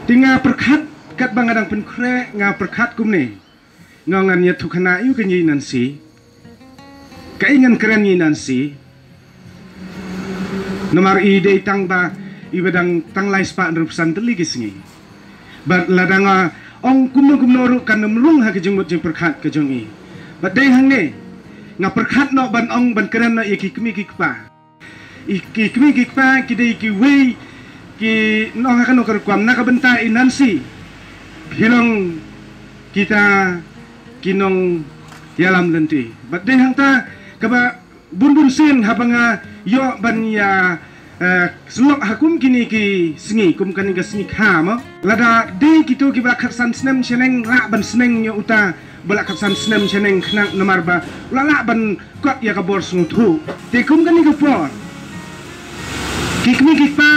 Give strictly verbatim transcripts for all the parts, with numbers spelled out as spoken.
Te nga pyrkhat, katba nga dang pynkhreh, nga pyrkhat kumne. Nga ong ngan ïathuh khana ïa ka ngi Nancy. Kaei ngan kren ngi Nancy. Namar i dei tang ba i ba dang tang lai spah hynriewphew san tylli ki sngi. Bad lada nga ong kumno kumno ruh kan ym rung ha ka jingmut jingpyrkhat ka jong i. Bad dei hangne nga pyrkhat noh ban ong ban kren noh ïa ki kmie ki kpa. I ki kmie ki kpa ki dei kiwei ki nong ha kano ka rukom na ka bynta i Nancy. Phi long kita ki nongïalam lynti. Bad dei hangta kaba bun bun sien haba nga ïoh ban ïa eh, syllok ha kum kine ki sngi, kum kane ka sngi kha mo. Lada dei kito kiba la khatsan snem shaneng lah ban sneng ïa uta ba la khatsan snem shaneng khnang namar ba u la lah ban kot ïa ka bor sngewthuh. Te kum kane ka por ki kmie ki kpa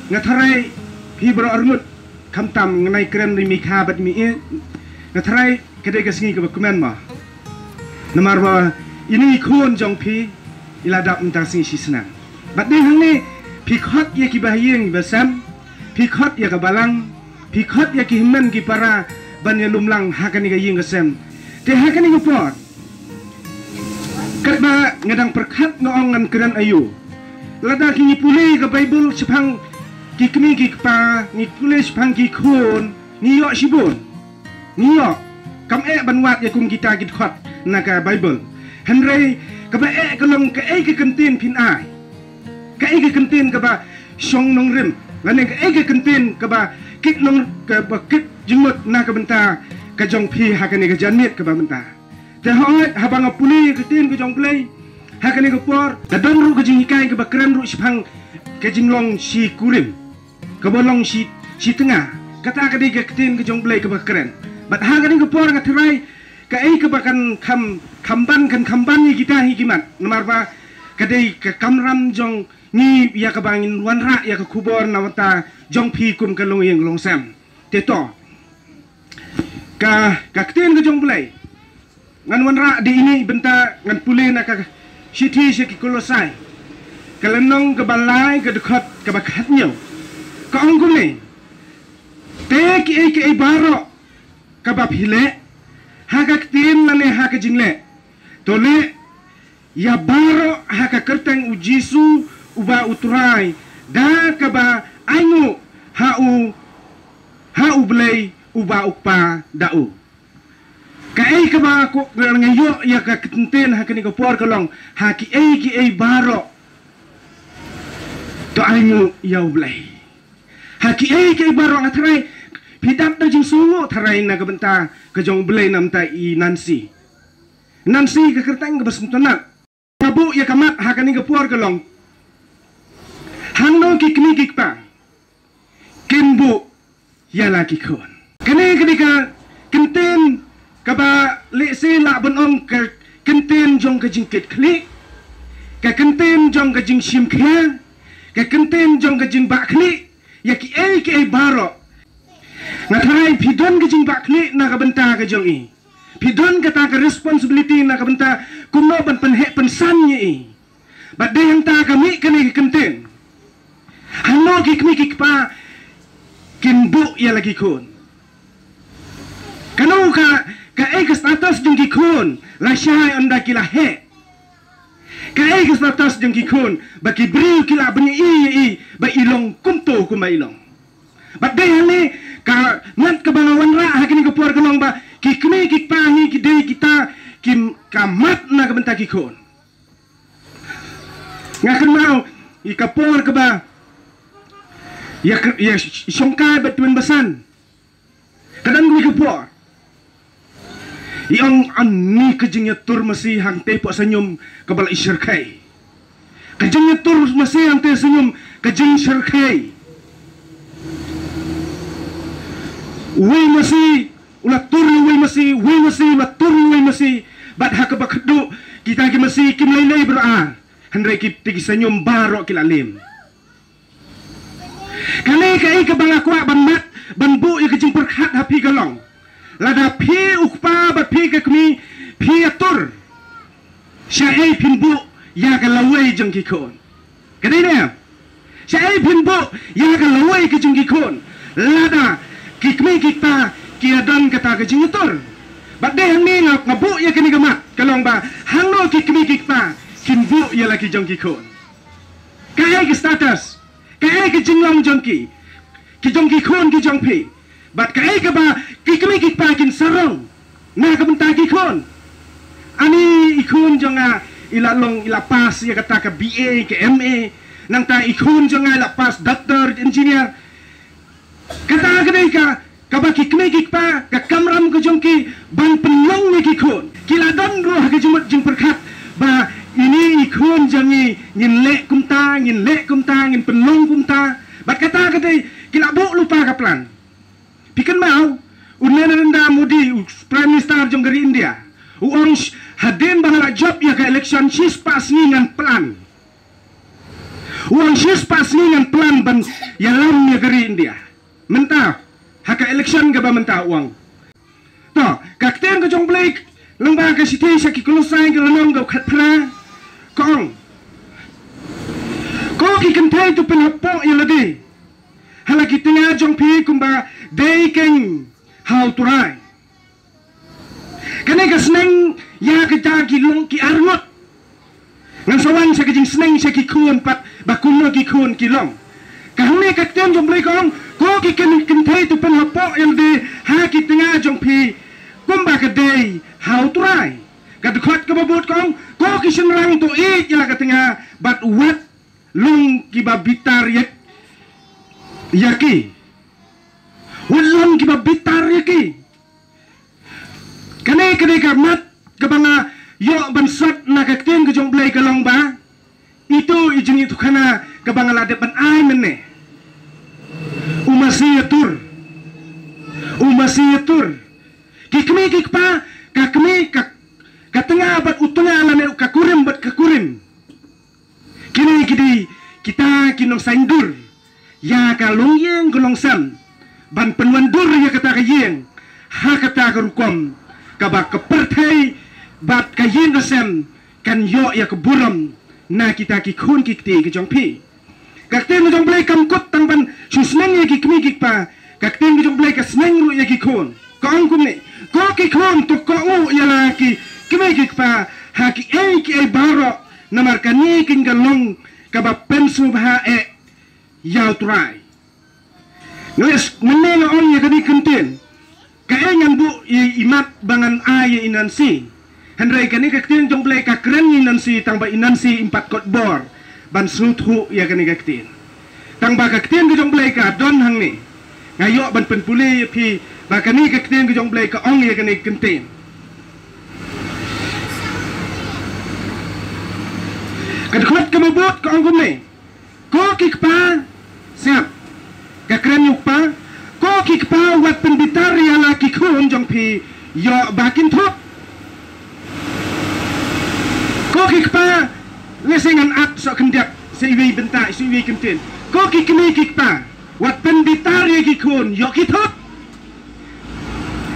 nga tharai phi baroh arngut khamtam nga nai kren ri mi kha bad mi i nga tharai ka dei ka sngi kaba kmen mo. Namar ba ine i khun jong phi i la dap mynta sngi shisnam. Bad dei hangne phi khot ïa kiba ha ïing ba sem, phi khot ïa ka balang, phi khot ïa ki hynmen ki para ban ïalum lang ha kane ka ïing ka sem. Te ha kane ka por katba nga dang pyrkhat nga ong ngan kren aïu. Lada ki ngi pule ka Baibl shaphang ki kmie ki kpa, ngi pule shaphang ki khun, ngi ïoh shibun. Ngi ïoh kam eh ban wad ïa kum kita ki dkhot na ka Baibl. Hynrei kaba eh ka long kaei ka kyntien phin ai. Kaei ka kyntien kaba shong nongrim lane kaei ka kyntien kaba kit nong kaba kit jingmut na ka bynta ka jong phi ha kane ka janmiet kaba mynta. Te hooid haba nga pule ka ktien ka jong Blei ha kane ka por ka don ruh ka jinghikai kaba kren ruh shaphang ka jinglong shi kurim kaba long shi shi tnga. Kata ka dei ka ktien ka jong Blei kaba kren. Bad ha kane ka por nga tharai kaei kaba kan kham kham ban kan kham ban ïa kita hi ki mat namar ba ka dei ka kamram jong ngi ïa kaba ngin wanrah ïa ka khubor na bynta jong phi kum ka longïing longsem. Te to ka ka ktien ka jong Blei ngan wanrah da ine i bynta ngan pule na ka shithi sha ki Kolosai ka lynnong kaba lai ka dkhot kaba khathynñiew. Ka ong kumne, te kiei kiei baroh kaba phi leh ha ka ktien lane ha ka jingleh, to leh ïa baroh ha ka kyrteng U Jisu uba U Trai da kaba ainguh ha u ha U Blei uba U Kpa da u. Kaei kaba ko nga ïoh ïa ka kyntien ha kane ka por ka long ha kiei kiei baroh to ainguh ïa U Blei. Ha kiei kiei baroh nga tharai phi dap da jingsngewnguh tharai na ka bynta ka jong U Blei na bynta i Nancy. Nancy ka kyrteng kaba sngewtynnat. Ka buh ïa ka mat ha kane ka por ka long hangno ki kmie ki kpa kin buh ïa la ki khun. Kane ka dei ka kyntien kaba lehse lah ban ong ka kyntien jong ka jingkitkhlieh, ka kyntien jong ka jingshim khia, ka kyntien jong ka jingbah khlieh ïa kiei kiei baroh. Nga tharai phi don ka jingbah khlieh na ka bynta ka jong i. Phi don kata ka responsibility na ka bynta kumno ban pynheh pynsan ïa i. Bad dei hangta ka mih kane ka kyntien. Hangno ki kmie ki kpa kin buh ïa la ki khun. Kano ka kaei ka status jong ki khun lashai ynda ki la heh. Kaei ka status jong ki khun ba ki briew ki lah ban ïohi ïa i ba i long kumto kumba i long. Bad dei hangne ka mat kaba nga wanrah ha kane ka por ka long ba ki kmie ki kpa hi ki dei kita ki ka mat na ka bynta ki khun. Nga kynmaw ïa ka por kaba ïa ïa shongkai bad tymmen basan. Ka dang kmie ka por i ong ani ka jingïatur masi hangtei pok sanyum kaba la i shyrkhei. Ka jingïatur masi hangtei sanyum ka jingshyrkhei. Uwei masi u la tur ïa uwei masi, uwei masi u la tur ïa uwei masi. Bad ha kaba khadduh kita ki masi kim lei lei baroh ar. Hynrei ki te ki sanyum baroh ki la lem. Kane kaei kaba nga kwah ban mat ban buh ïa ka jingpyrkhat ha phi ka long. Lada phi u kpa bad phi ka kmie phi ïatur. Shaei phin buh ïa ka lawei jong ki khun. Ka dei ne? Shaei phin buh ïa ka lawei ka jong ki khun. Lada ki kmie ki kpa ki ïa don kata ka jingïatur. Bad dei hangne nga, nga buh ïa kane ka mat ka long ba hangno ki kmie ki kpa kin buh ïa la ki jong ki khun. Kaei ka status, kaei ka jinglong jong ki, ki jong ki khun ki jong phi. Bad kaei kaba ki kmie ki kpa kin sarong na ka bynta ki khun. Ani i khun jong nga i la long, i la pass ïa kata ka B A, ka M A. Nangta i khun jong nga i la pass doctor, engineer. Kata ka dei ka, kaba ki kmie ki kpa, ka kamram ka jong ki ban pynlong ïa ki khun. Ki la don ruh ha ka jingmut jingpyrkhat ba ine i khun jong ngi ngin leh kumta, ngin leh kumta, ngin pynlong kumta. Bad kata ka dei ki la buh lypa ka plan. Phi kynmaw u Narendra Modi, u Prime Minister jong ka ri India, u ong sh-, hadien ba nga la jop ïa ka election shispah sngi ngan plan. U ong shispah sngi ngan plan ban ïalam ïa ka ri India. Mynta ha ka election kaba mynta u ong. To, ka ktien ka jong Blei lyngba ka shithi sha ki Kolosai ka lynnong ka khatphra ka ong, ko ki kynthei to pynhapoh ïa lade ha la ki tnga jong phi kumba dei keiñ ha U Trai. Kane ka sneng ïa ka jong ki long ki arngut. Ngan sa wan sha ka jingsneng sha ki khun pat ba kumno ki khun ki long. Ka hangne ka ktien jong Blei ka ong, ko ki kyn-, kynthei to pynhapoh ïa lade ha ki tnga jong phi kumba ka dei ha U Trai. Ka dkhot kaba bud ka ong, ko ki shynrang to ïeit ïa la ka tnga bad wat long kiba bitar ïa, ïa ki. Wat long kiba bitar ïa ki. Kane ka dei ka mat kaba nga ïoh ban sot na ka ktien ka jong Blei ka long ba ito i jingïathuhkhana kaba nga la dep ban ai mynne. U Masi ïatur. U Masi ïatur. Ki kmie ki kpa, ka kmie ka, ka tnga bad u tnga lane ka kurim bad ka kurim. Kine ki dei kita ki nongsaindur ïa ka longïing ka longsem ban pynwandur ïa kata ka ïing ha kata ka rukom kaba ka pyrthei bad ka ïing ka sem kan ïoh ïa ka burom na kita ki khun ki kti ki jong phi. Ka ktien ka jong Blei kam kut tang ban shu sneng ïa ki kmie ki kpa, ka ktien ka jong Blei ka sneng ruh ïa ki khun. Ka ong kumne, ko ki khun to kohnguh ïa la ki kmie ki kpa ha kiei kiei baroh, namar kane keiñ ka long kaba pynsngewbha eh ïa U Trai. Ngan leh mynne nga ong ïa kane ka ktien. Kaei ngan buh ïa i mat ba ngan ai ïa i Nancy. Hynrei kane ka ktien jong Blei ka kren ïa i Nancy tang ba i Nancy im pat kot bor ban sngewthuh ïa kane ka ktien. Tang ba ka ktien ka jong Blei ka don hangne. Nga ïoh ban pynpule ïa phi ba kane ka ktien ka jong Blei ka ong ïa kane ka ktien. Ka dkhot kaba bud ka ong kumne. Ko ki kpa, siap. Ka kren ïa u kpa, ko ki kpa wat pynbitar ïa la ki khun jong phi ïoh ba kin thup. Ko ki kpa, lehse ngan ap soh khyndiat, sa iwei bynta, sa iwei kyntien. Ko ki kmie ki kpa, wat pynbitar ïa ki khun ïoh ki thup.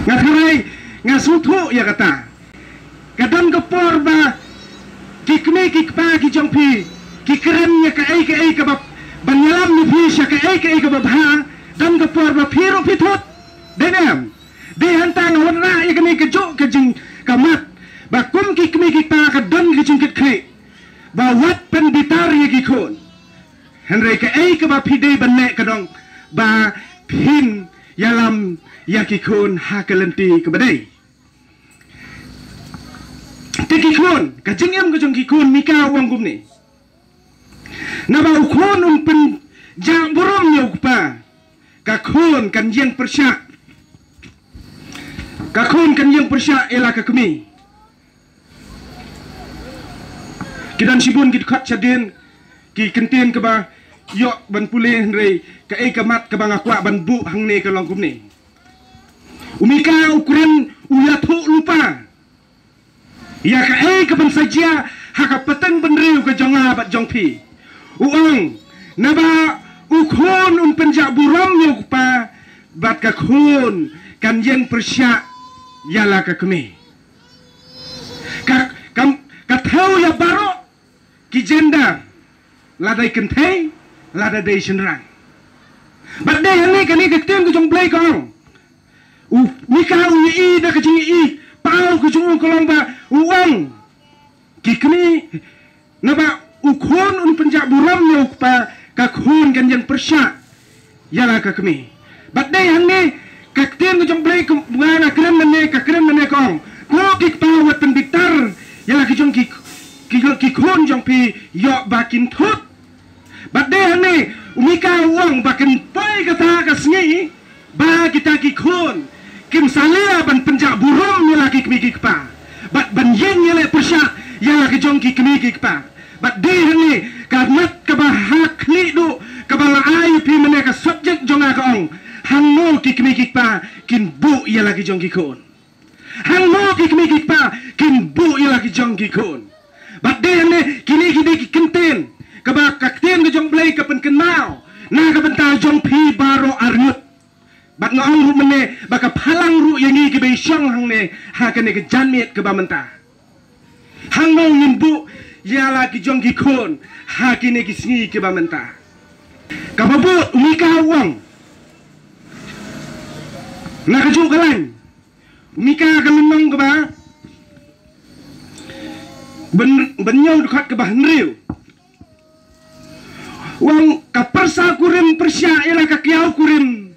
Nga tharai, nga sngewthuh ïa kata. Ka don ka por ba ki kmie ki kpa ki jong phi ki kren ïa kaei kaei kaba ban ïalam ïa phi sha kaei kaei kaba bha, don ka por ba phi ruh phi thut. Dei ne em? Dei hangta nga wanrah ïa kane kajuh ka jing ka mat ba kum ki kmie ki kpa ka don ka jingkitkhlieh ba wat pynbitar ïa ki khun. Hynrei kaei kaba phi dei ban leh ka dong ba phin ïalam ïa ki khun ha ka lynti kaba dei. Te ki khun, ka jingim ka jong ki khun, Mika u ong kumne. Naba u khun un pynjah burom ïa u kpa, ka khun kan ïeng pyrshah. Ka khun kan ïeng pyrshah ïa la ka kmie. Ki don shibun ki dkhot shadien, ki kyntien kaba ïoh ban pule, hynrei kaei ka mat kaba nga kwah ban buh hangne ka long kumne. U Mika u kren u ïathuh lypa ïa kaei ka ban sa jia ha ka pateng bynriew ka jong nga bad jong phi. U ong, naba u khun un pynjah burom ïa u kpa bad ka khun kan ïeng pyrshah ïa la ka kmie. Ka, ka, ka thew ïa baroh ki gender, lada dei kynthei, lada dei shynrang. Bad dei hangne kane ka ktien ka jong Blei ka ong. U Mika u ïohi da ka jingïohi paw ka jong u ka long ba u ong, ki kmie, naba u khun un pynjah burom ïa u kpa, ka khun kan ïeng pyrshah ïa la ka kmie. Bad dei hangne ka ktien ka jong Blei ka, nga nga kren nangne, ka kren nangne ka ong, ko ki kpa, wat pynbitar ïa la ki jong ki, ki, ki khun jong phi, ïoh ba kin thut. Bad dei hangne u Mika u ong ba kin poi kata ka sngi ba kita ki khun kin salia ban pynjah burom ïa la ki kmie ki kpa, bad ban ïeng ïaleh pyrshah ïa la ki jong ki kmie ki kpa. Bad dei hangne ka mat kaba ha khlieh duh kaba la ai ïa phi mynne, ka subject jong nga ka ong, hangno ki kmie ki kpa kin buh ïa la ki jong ki khun. Hangno ki kmie ki kpa kin buh ïa la ki jong ki khun. Bad dei hangne kine ki dei ki kyntien kaba ka ktien ka jong Blei ka pynkynmaw na ka bynta jong phi baroh arngut. Bad nga ong ruh mynne ba ka phalang ruh ïa ngi kiba ïashong hangne ha kane ka janmiet kaba mynta. Hangno ngin buh ïa la ki jong ki khun ha kine ki sngi kiba mynta? Kaba bud u Mika u ong, na kajuh ka lain u Mika ka lynnong kaba hynñiew, dkhot kaba hynriew, u ong, ka pyrsa kurim pyrshah ïa la ka kiaw kurim,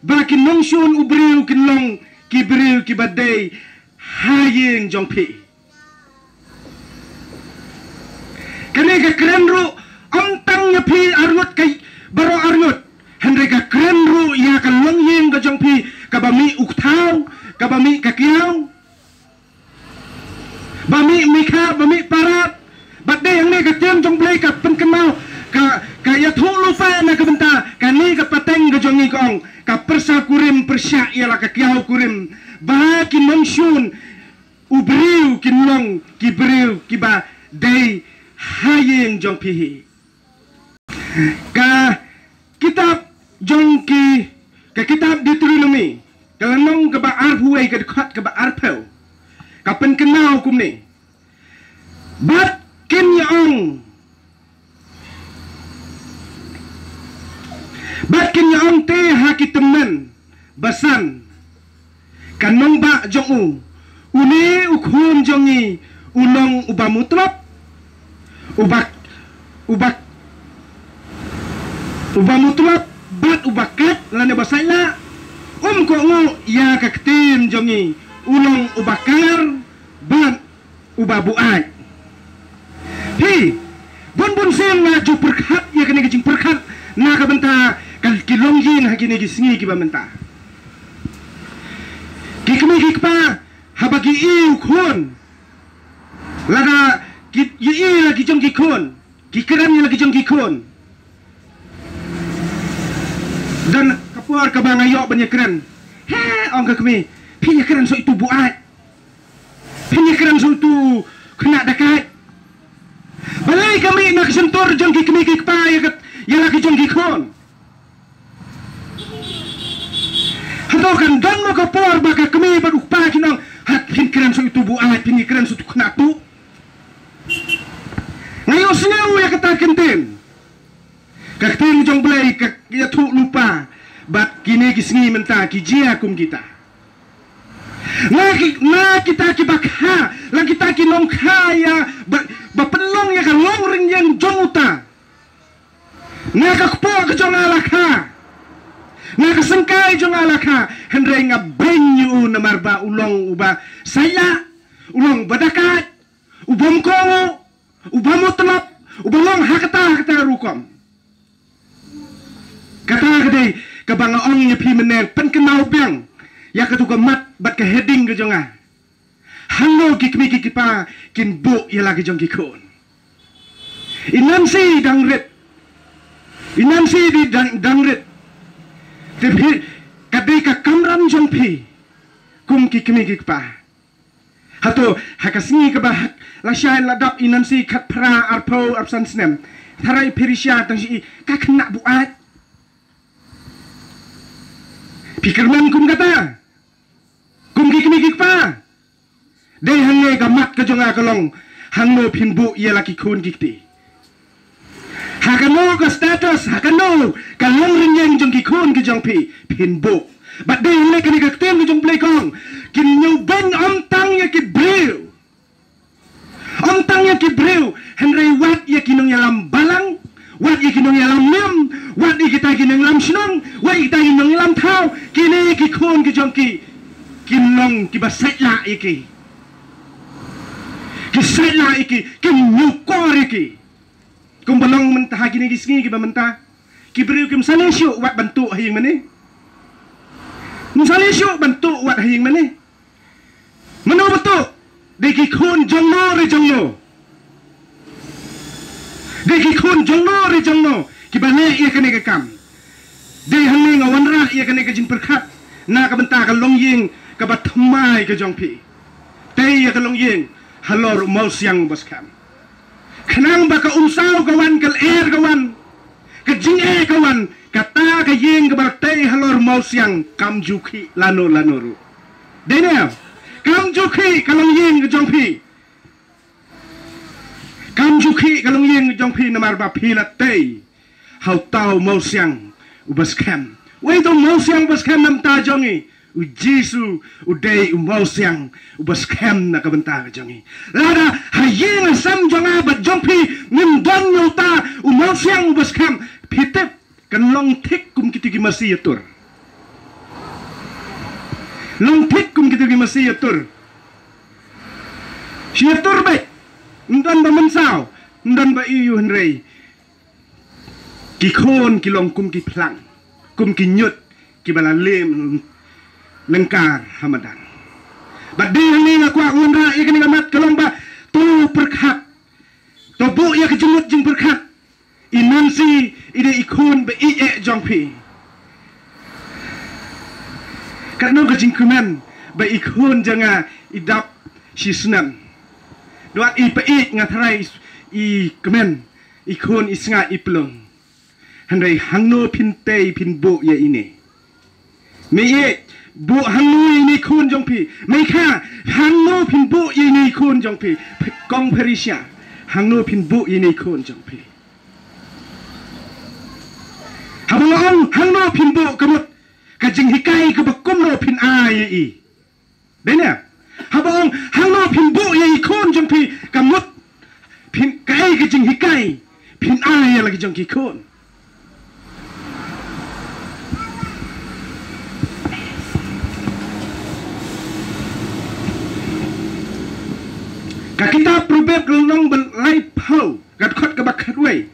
ba ki nongshun u briew kin long ki briew kiba dei ha ïing jong phi. Kane ka kren ruh ym tang ïa phi arngut, ka baroh arngut, hynrei ka kren ruh ïa ka longïing ka jong phi, kaba mih u kthaw, kaba mih ka kiaw, ba mih Mika, ba mih Parab. Bad dei hangne ka ktien jong Blei ka pynkynmaw, ka, ka ïathuh lypa na ka bynta kane ka pateng ka jong ngi, ka ong, ka pyrsa kurim pyrshah ïa la ka kiaw kurim, ba ki nongshun u briew kin long ki briew kiba dei ha ïing jong phi hi. Ka kitab jong ki, ka kitab Deuteronomi, ka lynnong kaba arphew wei, ka dkhot kaba arphew, ka pynkynmaw kumne: Bad kin ïa ong, bad kin ïa ong te ha ki tymmen basan, ka nongbah jong u, une u khun jong ngi u long uba mutlop, uba, uba, uba mutlop bad uba kait lane ba saitlah, um kohnguh ïa ka ktien jong ngi, u long uba kar bad uba buaid. Phi, bun bun sien nga ju pyrkhat ïa kane ka jingpyrkhat na ka bynta ka, ki longïing ha kine ki sngi kiba mynta. Ki kmie ki kpa, haba ki ïohi u khun, lada ki ïohi la ki jong ki khun, ki kren ïa la ki jong ki khun. Don ka por kaba nga ïoh ban ïakren. He, ong ka kmie, phi ïakren sa utu buaid. Phi ïakren sa utu khynnah dakaid. Balei ka mih na ka shyntur jong ki kmie ki kpa ïa ka, ïa la ki jong ki khun? Hato kan don mo ka por ba ka kmie bad u kpa kin ong, ha, phin kren sa utu buaid, phin ïakren sa utu khynnah tuh? Nga ïohsngew ïa kata ka ktien. Ka ktien jong Blei ka ïathuh lypa, bad kine ki sngi mynta ki jia kum kita. Na ki, na kita kiba kha, la kita ki nongkha ïa, ba, ba pynlong ïa ka longrynïeng jong uta. Na ka kpoh ka jong nga la kha, na ka syngkai jong nga la kha, hynrei nga beiñ ïa u namar ba u long uba saitlah, u long uba dakaid, u bym kohnguh, u bym mutlop, u ba long ha kata ha kata ka rukom. Kata ka dei kaba nga ong ïa phi mynne, pynkynmaw biang ïa katu ka mat bad ka heading ka jong nga. Hangno ki kmie ki kpa kin buh ïa la ki jong ki khun? I Nancy dang rit. I Nancy dei dang, dang rit. Te phi, ka dei ka kamram jong phi kum ki kmie ki kpa. Hato ha ka sngi kaba ha, la shai la dap i Nancy, khatphra, arphew, arphew san snem, tharai phi ri sha tang shi i, ka khynnah buaid? Phi kyrmen kum kata kum ki kmie ki kpa? Dei hangne ka mat ka jong nga ka long, hangno phin buh ïa la ki khun ki kti? Ha kano ka status, ha kano ka longrynieng jong ki khun ki jong phi, phin buh. Bad dei hangne kane ka ktien ka jong U Blei ka ong, kin ïoh ban ym tang ïa ki briew. Ym tang ïa ki briew, hynrei wat ïa ki nongïalam balang, wat ïa ki nongïalam niam, wat ïa kita ki nongïalam shnong, wat ïa kita ki nongïalam thaw, kine ki khun ki jong ki, ki long kiba sait lah ïa ki. Ki sait lah ïa ki, ki ñiewkor ïa ki. Kumba long mynta ha kine ki sngi kiba mynta, ki briew kim sa leh shuh wat ban tuh ha ïing mane. Kim sa leh shuh ban tuh wat ha ïing mane. Mano ba tuh? Dei ki khun jong no re jong no. Dei ki khun jong no re jong no kiba leh ïa kane ka kam. Dei hangne nga wanrah ïa kane ka jingpyrkhat na ka bynta ka longïing kaba thymmai ka jong phi. Tei ïa ka longïing halor u mawsiang uba skhem. Khnang ba ka umsaw ka wan, ka lyer ka wan, ka jingeh ka wan, kata ka ïing kaba tei halor mawsiang kam ju khih lano lano ruh. Dei ne? Kam ju khih ka longïing ka jong phi. Kam ju khih ka longïing ka jong phi namar ba phi la tei ha uta u mawsiang uba skhem. Wei uta u mawsiang uba skhem na bynta jong ngi. U Jisu u dei u mawsiang uba skhem na ka bynta ka jong ngi. Lada ha ïing ha sem jong nga bad jong phi ngim don ïa uta u mawsiang uba skhem, phi tip kan long thik kum kito ki masi ïatur. Long thik kum kito ki masi ïatur. Shi ïatur beit. Ym don ba mynsaw, ym don ba ïohi hynrei ki khun ki long kum ki phlang, kum ki ñiut kiba la lem lyngkar ha madan. Bad dei hangne nga kwah wanrah ïa kane ka mat ka long ba to pyrkhat, to buh ïa ka jingmut jingpyrkhat. I Nancy i dei i khun ba ïeit jong phi. Katno ka jingkmen ba i khun jong nga i dap shi snem. Duat i pait nga tharai i kmen, i khun i sngaid i plung. Hynrei hangno phin tei phin buh ïa ine? Mei ïeit, buh hangno ïa ine i khun jong phi? Mei kha, hangno phin buh ïa ine i khun jong phi? Kong Pherisia, hangno phin buh ïa ine i khun jong phi? Haba nga ong hangno phin buh ka mut ka jinghikai kaba kumno phin ai ïa i. Dei ne? Haba ong hangno phin buh ïa i khun jong phi ka mut phin, kaei ka jinghikai phin ai ïa la ki jong ki khun? Ka kitab Proverb ka lynnong ba laiphew, ka dkhot kaba khatwei.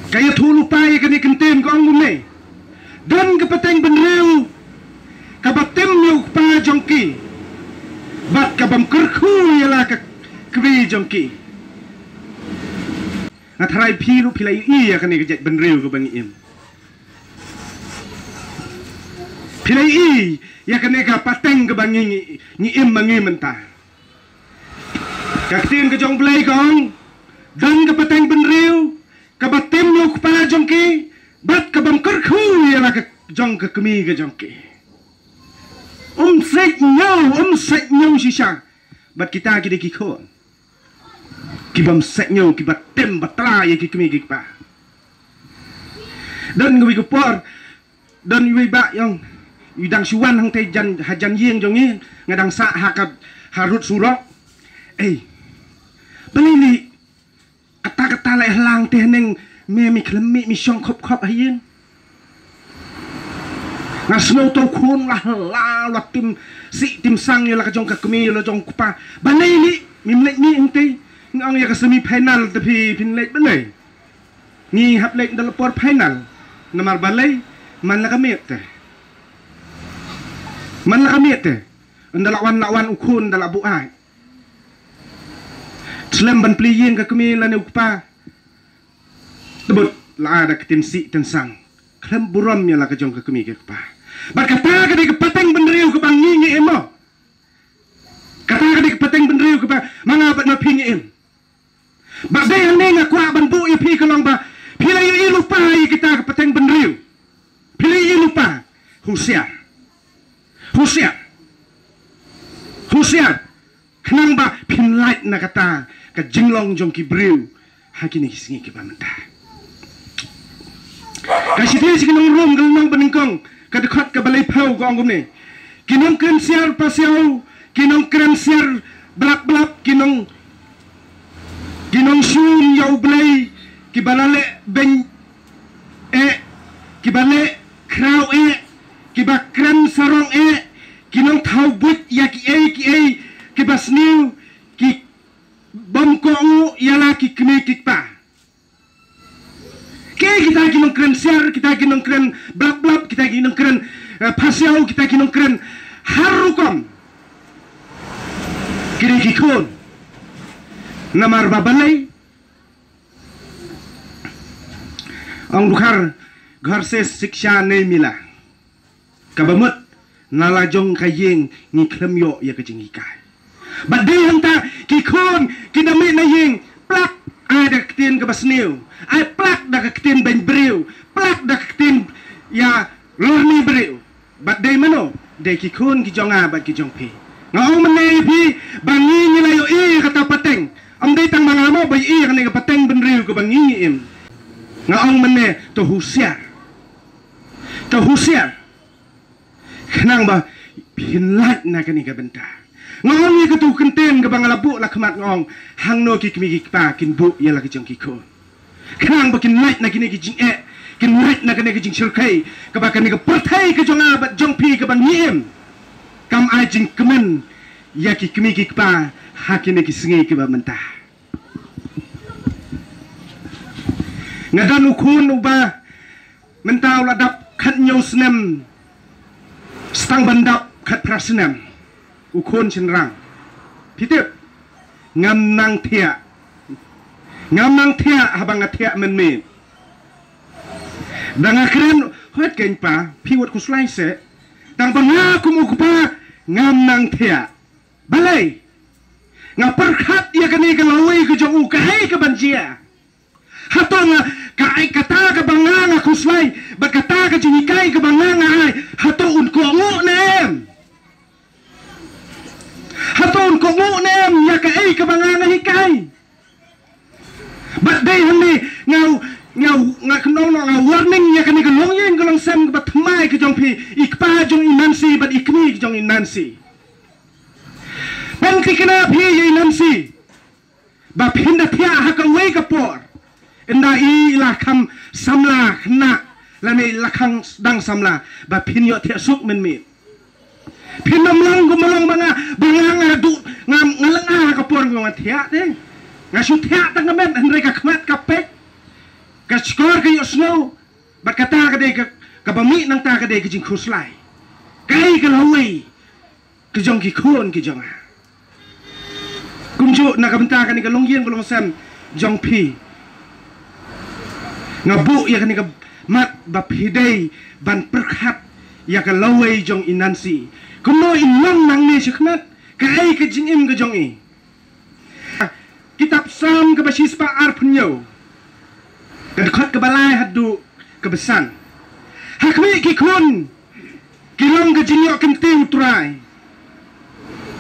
Ka ïathuh lypa ïa kane ka ktien ka ong kumne. Don ka pateng bynriew kaba tim ïa u kpa jong ki bad kabym kyrkhu ïa la ka kmie jong ki. Nga tharai phi ruh phi la ïohi ïa kane ka jait bynriew kaba ngi im. Phi la ïohi ïa kane ka pateng kaba ngi, ngi, ngi im ma ngi mynta. Ka ktien ka jong U Blei ka ong, don ka pateng bynriew kaba tim ïa u kpa jong ki bad kabym kyrkhu ïa la ka jong ka kmie ka jong ki. Um sait ñiew, um sait ñiew shisha bad kita ki dei ki khun kibym sait ñiew, kiba tim ba tla ïa ki kmie ki kpa. Don kawei ka por, don iwei i bah ïong, i dang shu wan hangtei jan, hajan ïing jong ngi, nga dang sah ha ka, ha rud surok. Ei, balei lei kata kata lei ha lang te haneng, me, me khlem mih, me shong khop khop ha ïing? Nga sngew to khun la, la, la tim sih tim sang ïa la ka jong ka kmie, ïa la jong u kpa. Balei lei mem leit mih hangtei? Nga ong ïa ka semi final te phi, phin leit balei? Ngi hap leit ynda la por final. Namar balei? Man la ka miet te. Man la ka miet te. Ynda la wan, la wan u khun, ynda la buaid. Slem ban plie ïing ka kmie lane u kpa. Tebut la da ka tin sih tin sang. Khlem burom ïa la ka jong ka kmie ka kpa. Bad kata ka dei ka pateng bynriew kaba ngi ngi im mo. Kata ka dei ka pateng bynriew kaba ma nga bad ma phi ngi im. Bad dei hangne nga kwah ban buh ïa phi ka long ba phi la ïohi lypa ïa kita ka pateng bynriew. Phi la ïohi lypa. Husiar. Husiar. Husiar. Khnang ba phin lait na kata ka jinglong jong ki briew ha kine ki sngi kiba mynta. Ka shithi sha ki nong Rom ka lynnong ba nyngkong ka dkhot kaba laiphew ka ong kumne: Ki nongkren siar pasiaw, ki nongkren siar blap blap, ki nong ki nongshun ïa U Blei, kiba la leh beiñ eh, kiba leh khraw eh, kiba kren sarong eh, ki nongthaw buit ïa kiei kiei kiba sniew, ki bym kohnguh ïa la ki kmie ki kpa. Ki kita ki nongkren siar, kita ki nongkren blap blap, kita ki nongkren eh, pasiaw, kita ki nongkren har rukom. Ki dei ki khun. Namar ba balei? Ong Dkhar, घर से शिक्षा नहीं मिला. Kaba mut na la jong ka ïing ngi khlem ïoh ïa ka jinghikai. Bad dei hangta ki khun ki da mih na ïing, plak ai da ka ktien kaba sniew, ai plak da ka ktien beiñ briew, plak da ka ktien ïa lorni briew. Bad dei mano? Dei ki khun ki jong nga bad ki jong phi. Nga ong mynne ïa phi ba ngi ngi la ïohi ïa kata pateng. Ym dei tang ba nga mo ba ïohi ïa kane ka pateng bynriew kaba ngi ngi im. Nga ong mynne to husiar. To husiar. Khnang ba phin lait na kane ka bynta. Nga ong ïa katu ka ktien kaba nga la buh la khmat, nga ong hangno ki kmie ki kpa kin buh ïa la ki jong ki khun. Khnang ba kin lait na kine ki jingeh, kin lait na kane ka jingshyrkhei, kaba kane ka pyrthei ka jong nga bad jong phi kaba ngi im kam ai jingkmen ïa ki kmie ki kpa ha kine ki sngi kiba mynta. Nga don u khun uba mynta u la dap khathynñiew snem, stang ban dap khatphra snem. U khun shynrang. Phi tip, ngam nang thiah. Ngam nang thiah haba nga thiah mynmiet. Da nga kren, hooid keiñ pa, phi wat khuslai seh. Tang ba nga kum u kpa ngam nang thiah. Balei? Nga pyrkhat ïa kane ka lawei ka jong u, kaei kaban jia. Hato nga, kaei kata kaba nga nga khuslai bad kata ka jinghikai kaba nga nga ai, hato un kohnguh ne em? Hato un kohnguh ne em ïa kaei kaba nga nga hikai? Bad dei hangne nga, nga, nga kynnoh noh, nga warning ïa kane ka longïing ka longsem kaba thymmai ka jong phi, i kpa jong i Nancy bad i kmie ka jong i Nancy. Pynthikna phi ïa i Nancy ba phin da thiah ha kawei ka por, ynda i la kham samla khynnah lane i la khang dang samla, ba phin ïoh thiah suk mynmiet. Phin ym long kum long ba nga, ba nga nga duh, nga, nga lynga ha ka por nga thiah te. Nga shu thiah tang ka met, hynrei ka khmat ka peit, ka shkor ka ïohsngew. Bad kata ka dei ka, kaba mih nangta ka dei ka jingkhuslai. Kaei ka lawei ka jong ki khun ki jong nga. Kumjuh na ka bynta kane ka longïing ka longsem jong phi, nga buh ïa kane ka mat ba phi dei ban pyrkhat ïa ka lawei jong i Nancy. Kumno in long nangne shakhmat, kaei ka jingim ka jong i. Kitab Salm kaba shispah arphew hynñiew, ka dkhot kaba lai haduh kaba san. Ha khmih ki khun ki long ka jingïoh kynti u Trai,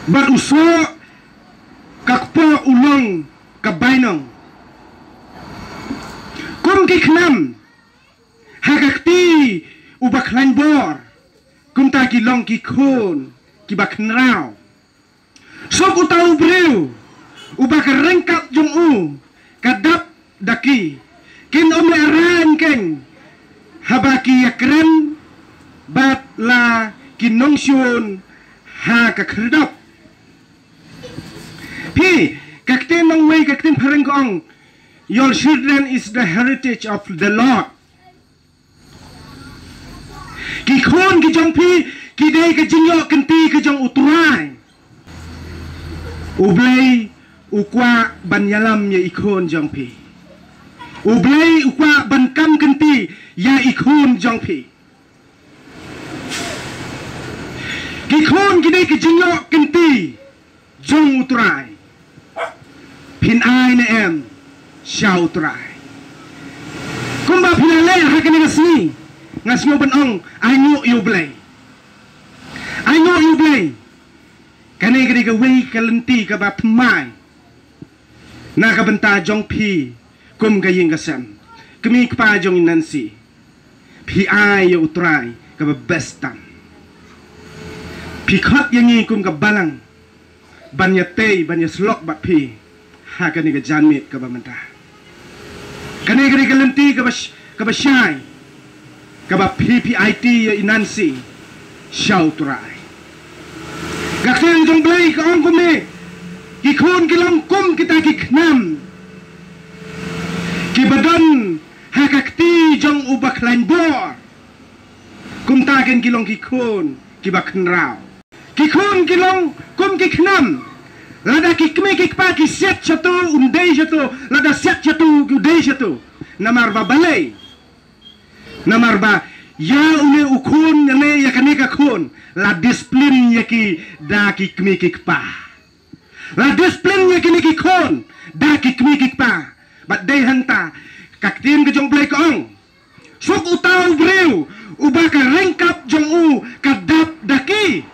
bad u soh ka kpoh u long ka bainong. Kum ki khnam ha ka kti uba khlaiñ bor, kumta ki long ki khun kiba khynraw. Suk uta u briew uba ka ryngkat jong u ka dap da ki. Kin ym lehrain keiñ haba ki ïakren bad la ki nongshun ha ka khyrdop. Phi, ka ktien nongwei, ka ktien phareng ka ong, "Your children is the heritage of the Lord." Ki khun ki jong phi ki dei ka jingïoh kynti ka jong u Trai. U Blei u kwah ban ïalam ïa i khun jong phi. U Blei u kwah ban kam kynti ïa i khun jong phi. Ki khun ki dei ka jingïoh kynti jong u Trai. Phin ai ne em sha u Trai? Kumba phi la leh ha kane ka sngi, nga sngew ban ong, ainguh ïa u Blei. Ainguh ïa u Blei. Kane ka dei kawei ka lynti kaba thymmai na ka bynta jong phi Kum ka ïing ka sem, kmie kpa jong i Nancy, phi ai ïa U Trai kaba best tam. Phi khot ïa ngi kum ka balang ban ïatei, ban ïasyllok bad phi ha kane ka janmiet kaba mynta. Kane ka dei ka lynti kaba sh-, kaba shai kaba phi, phi aiti ïa i Nancy sha U Trai. Ka ktien jong U Blei ka ong kumne: Ki khun ki long kum kita ki khnam kiba don ha ka kti jong u bakhlaiñ bor. Kumta kin ki long ki khun kiba khynraw. Ki khun ki long kum ki khnam. Lada ki kmie ki kpa ki siat shato, un dei shato. Lada siat shato, u dei shato. Namar ba balei? Namar ba ïa une u khun ne ïa kane ka khun la discipline ïa ki da ki kmie ki kpa. La discipline ïa kine ki khun da ki kmie ki kpa. Bad dei hangta ka ktien ka jong U Blei ka ong: Suk uta u briew uba ka ryngkap jong u ka dap da ki.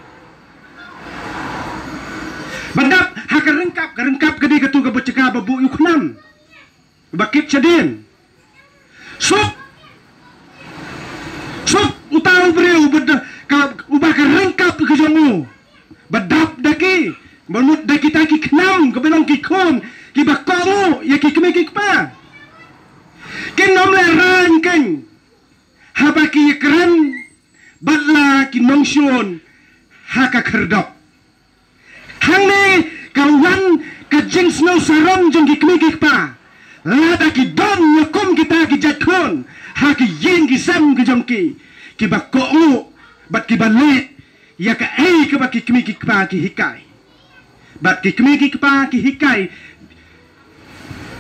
Ba dap ha ka ryngkap, ka ryngkap ka dei katu kaba jaka ba buh ïa u khnam ba kit shadien. Suk, suk uta u briew uba da, ka, uba ka ryngkap ka jong u ba dap da ki, ba mut da kita ki khnam kaba long ki khun kiba kohnguh ïa ki kmie ki kpa. Kin ym lehrain kein haba ki ïakren bad la ki nongshun ha ka khyrdop. Hangne ka wan ka jingsngew sarong jong ki kmie ki kpa. Lada ki don ïa kum kita ki jait khun ha ki ïing ki sem ki jong ki, kiba kohnguh bad kiba leh ïa kaei kaba ki kmie ki kpa ki hikai. Bad ki kmie ki kpa ki hikai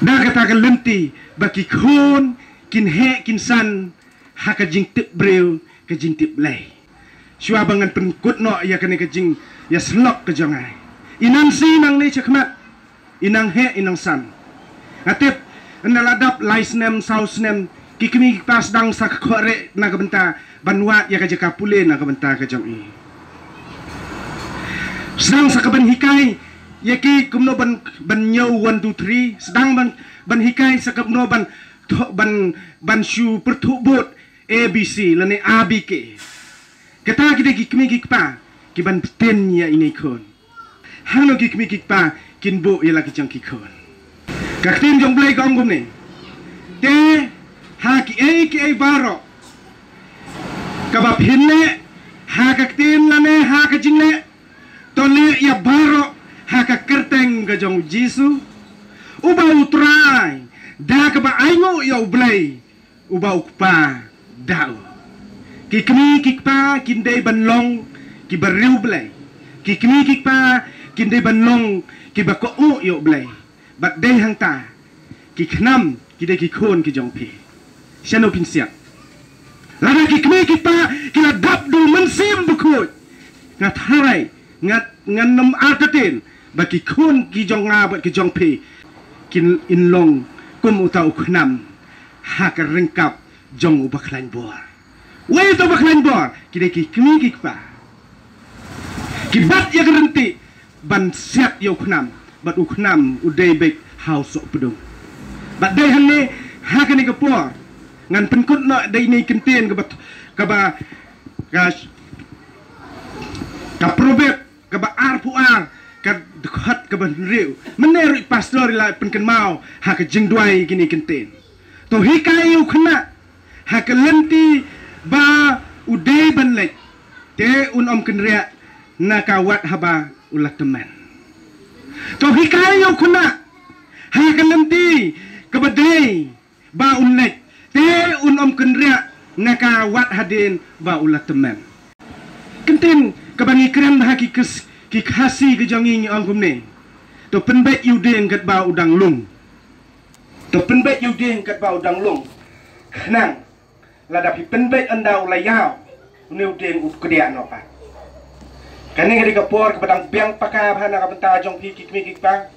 da kata ka lynti ba ki khun kin heh kin san ha ka jingtip briew, ka jingtip Blei. Shuwa ba ngan pynkut noh ïa kane ka jingïasyllok ka jong nga, i Nancy nangne shakhmat i nang heh i nang san. Nga tip ynda la dap lai snem, saw snem, ki kmie ki kpa sdang sa ka khohrieh na ka bynta ban wad ïa ka jaka pule na ka bynta ka jong i. Sdang sa ka ban hikai ïa ki kumno ban, ban ñiew one two three, sdang ban, ban hikai sa kumno ban tho-, ban, ban shu pyrthuh bud A B C lane A B K. Kata ki dei ki kmie ki kpa ki ban pyntin ïa ine i khun. Hangno ki kmie ki kpa kin buh ïa la ki jong ki khun? Ka ktien jong U Blei ka ong kumne: Te ha kiei kiei baroh kaba phin leh ha ka ktien lane ha ka jingleh, to leh ïa baroh ha ka kyrteng ka jong U Jisu, uba U Trai, da kaba ainguh ïa U Blei uba U Kpa da u. Ki kmie ki kpa kin dei ban long kiba riewblei. Ki kmie ki kpa kin dei ban long kiba kohnguh ïa U Blei. Bad dei hangta, ki khnam ki dei ki khun ki jong phi. Shano phin siat? Lada ki kmie ki kpa ki la dap da U Mynsiem Bakhuid, nga tharai, nga, ngan nym artatien ba ki khun ki jong nga bad ki jong phi kin long kum uta u khnam ha ka ryngkap jong u bakhlaiñ bor. Wei uta u bakhlaiñ bor? Ki dei ki kmie ki kpa ki bat ïa ka ryntih ban siat ïa u khnam, bad u khnam u dei beit ha u sohpdung. Bad dei hangne, ha kane ka por, ngan pynkut noh da ine i kyntien kaba, kaba, ka, ka Proverb kaba arphew ar, ka dkhot kaba hynriew. Mynne ruh i pastor i la pynkynmaw ha ka jingduwai kine i kyntien. To hikai ïa u khynnah ha ka lynti ba u dei ban leit, te un ym kynriah na ka wat haba u la tymmen. To hikai ïa u khynnah ha ka lynti kaba dei ba un leit, te un ym kynriah na ka wat hadien ba u la tymmen. Kyntien kaba ngi kren ha ki Khas-, ki Khasi ka jong ngi, ngi ong kumne: To pynbeit ïa u dieng katba u dang lung. To pynbeit ïa u dieng katba u dang lung. Khnang lada phi pynbeit ynda u la ïaw, une u dieng u kdiah noh pat. Kane ka dei ka por kaba dang biang paka bha na ka bynta jong phi ki kmie ki kpa.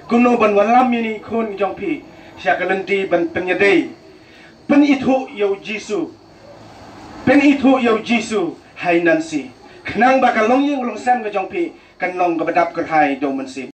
Kumno ban wallam ïa ine i khun jong phi sha ka lynti ban pynïadei, pynithuh ïa u Jisu. Pynithuh ïa u Jisu ha i Nancy, khnang ba ka longïing longsem ka jong phi kan long kaba dap kyrhai da U Mynsiem.